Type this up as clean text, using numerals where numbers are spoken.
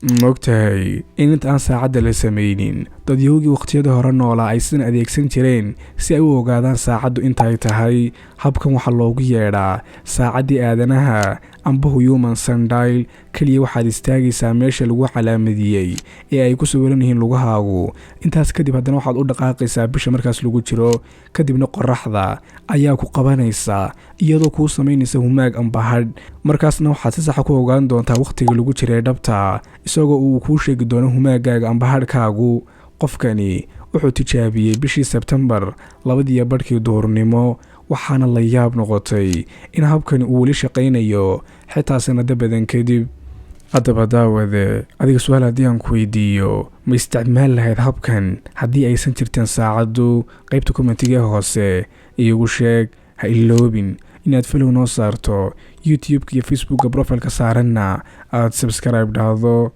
Maogtahay in inta aan saacadda la samaynin, dadyowgii wakhtiyada hore noolaa ay sidan adeegsan jireen si ay u ogaadaan saacaddu intay tahay? Habkan waxaa loogu yeedhaa saacaddii aadanaha amba human sundial. Keliya waxaad istaagaysaa meesha lagu calaamadiyey ee ay ku sawiran yihiin lugahaagu. Intaas kadib haddana waxaad u dhaqaaqaysaa bisha markaas lagu jiro. Kadibna qoraxda ayaa ku qabanaysa, iyadoo kuu samaynaysa humaag amba hadh. Markaasna waxaad si saxa ku ogaan doontaa wakhtiga lagu jiray dhabta, isagoo uu kuu sheegi doono humaagaaga amba hadhkaagu. Qofkani wuxuu tijaabiyey bishii Sebtembar 2:30 duhurnimo, waxaana la yaab noqotay in habkani uu weli shaqaynayo xitaa sanado badan kadib. Haddaba daawade, adiga su-aal haddii aan ku weydiiyo, ma isticmaal lahayd habkan haddii aysan jirteen saacaddu? Qaybta commentiga hoose iigu sheeg. Ha iloobin inaad follow noo saarto YouTube-ka iyo Facebookka, profileka saaranna aada subscribe dhahdo.